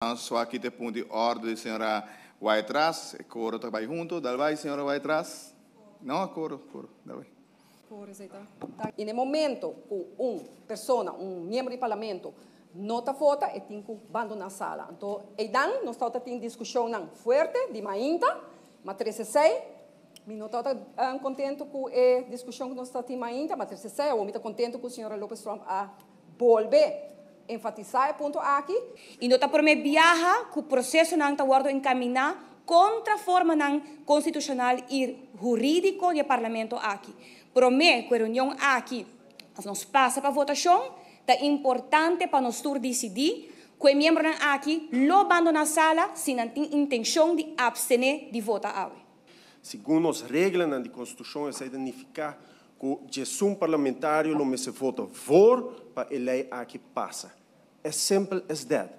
Esaki ta e punto di orde di señora Wyatt-Ras. E coro ta bay hunto. Dal bay, señora Wyatt-Ras. No, coro, coro. Dal bay. Y na momento cu un persona, un miembro di parlamento, no ta vota, e tin cu bandona e sala. Anto, eynan, nos ta tin discusion fuerte di mainta, ma 36, mi no ta contento cu e discusion cu nos tin mainta, ma 36, mi ta contento cu señora Lopez Tromp a bolbe enfatisa e punto aki. Y no ta prome biaha cu procesonan ta wordo encamina contra formanan constitucional y huridico di parlamento aki. Prome cu e reunion aki, nos pasa pa votacion, ta importante pa nos tur dicidi cu e miembronan aki lo bandona e sala si nan tin intencion di abstene di vota awe. Segun e reglanan di Constitucion, esey ta significa cu un parlamentario lo mester vota voor pa e ley aki pasa. As simple as that.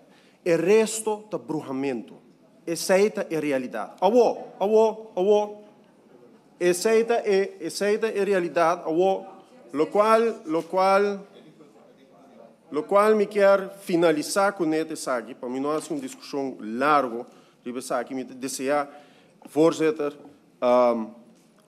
E resto ta bruhamento. Esey ta e realidad. Awo, awo, awo. Esey ta e realidad. Awo, lo cual mi kier finalisa cu esaki, pa mi no ta un discusion largo, esaki mi ta desea, voorzitter,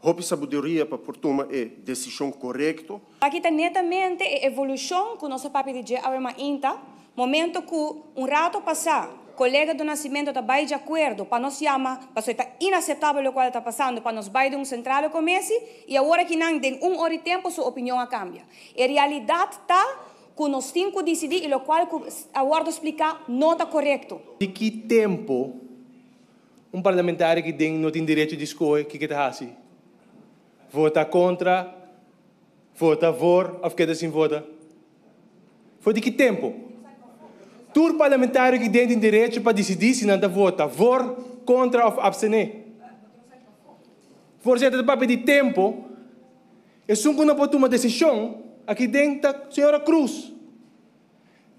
hopi sabiduria pa por tuma e decision corecto. Aki ta netamente e evolucion cu nos a papia di awe mainta, momento cu un rato pasa, colega do Nascimento ta bay di acuerdo, pa nos yama, pa ta inaceptabel loke ta pasando, pa nos bay di un centrale commissie, y awor aki nan den un ora y tempo su opinion a cambia. E realidad ta cu nos tin cu dicidi y loke a wordo splica no ta corecto. Di ki tempo un parlamentario cu no tin derecho di scohe kico e ta haci? Vota contra, vota voor of keda sin vota? For di ki tempo? Tur parlamentario cu tin derecho pa dicidi si nan ta vota voor, contra of abstene. Voorzitter, pa di tempo, esun cu no por tuma decision, aki den ta señora Cruz.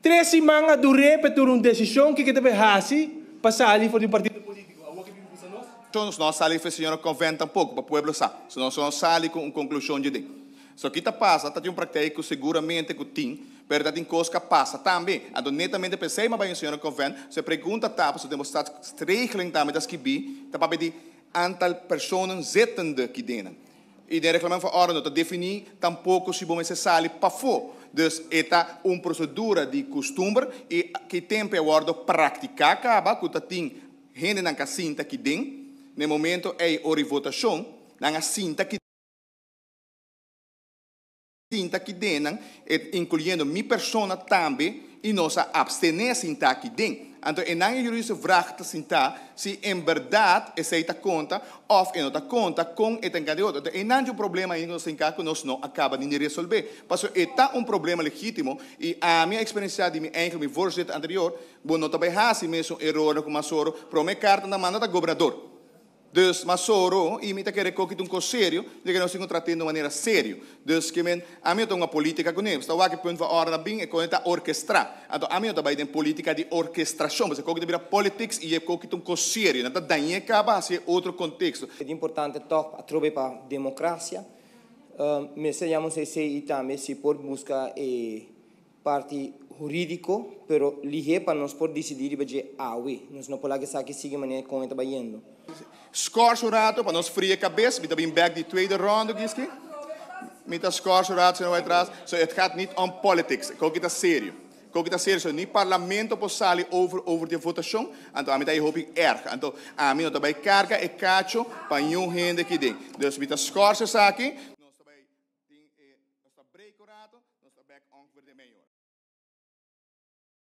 3 siman a dura pa tuma un decision cu ta haci pa sali for di un partido politico. Nos no sali cu señora Convent tampoco, pa pueblo sa. Si nos no sali cu un conclusion di den. So kico ta pasa, ta un praktijk cu seguramente cu tin, pero ta tin cos cu pasa tambe. Anto netamente p'esey m'a bay señora Convent, se pregunta ta, se demonstratieregeling tambe ta skirbi, ta pa di aantal personen zittende aki den. Y den reglamento van orde no ta defini tampoco si bo mester sali pafo. Dus e ta un procedura di custumber y cu tempo a wordo practica caba, cu ta tin hendenan cu sinta aki den, na momento ey ora votacion, nan a sinta aki den, incluyendo mi persona tambe, y nos a abstene sinta aki den. Anto, e nan juridische vraag ta sinta si en berdad esey ta conta of e no ta conta con e ten otro. E nan un problema ey nos tin cu nos no a caba di resolve. Paso e ta un problema legitimo y ami a experiencia di mi eigen mi voorzitter anterior, bo no ta bay hasi mes un error cu Masoro, prome carta na manda ta gobernador. Dus Masoro, y mi ta kere cu un cos serio, di cu nos tin tratando di manera serio. Dus kiermen, ami ta un politica cu ne, sta wak punt van orde bin e con ta orkestra. Anto ami ta bay den politica di orkestracion, mas cu ta politics y e cu un cos serio, nan ta daña caba haci otro contexto. Ta importante toch atrobe pa democracia. Mester yama CCI tambe si por busca e parti huridico, pero lihe pa nos por dicidi riba dje awe. Nos no por laga esaki sigui manera con ta bayendo. Schors un rato pa nos fria cabes. Mi ta bin back di tweede ronde, Giski. Mi ta schors un rato, senhor atras. So het gaat niet om politics. Cu ta serio. Cu ta serio. So ni parlamento por sali over di votacion. Anto ami ta hopi erg. Anto ami no ta bay carga e cacho pa ningun hende aki den. Dus mi ta schors aki. Nos ta bay tin nos ta break un rato. Nos ta back ongeveer de meia.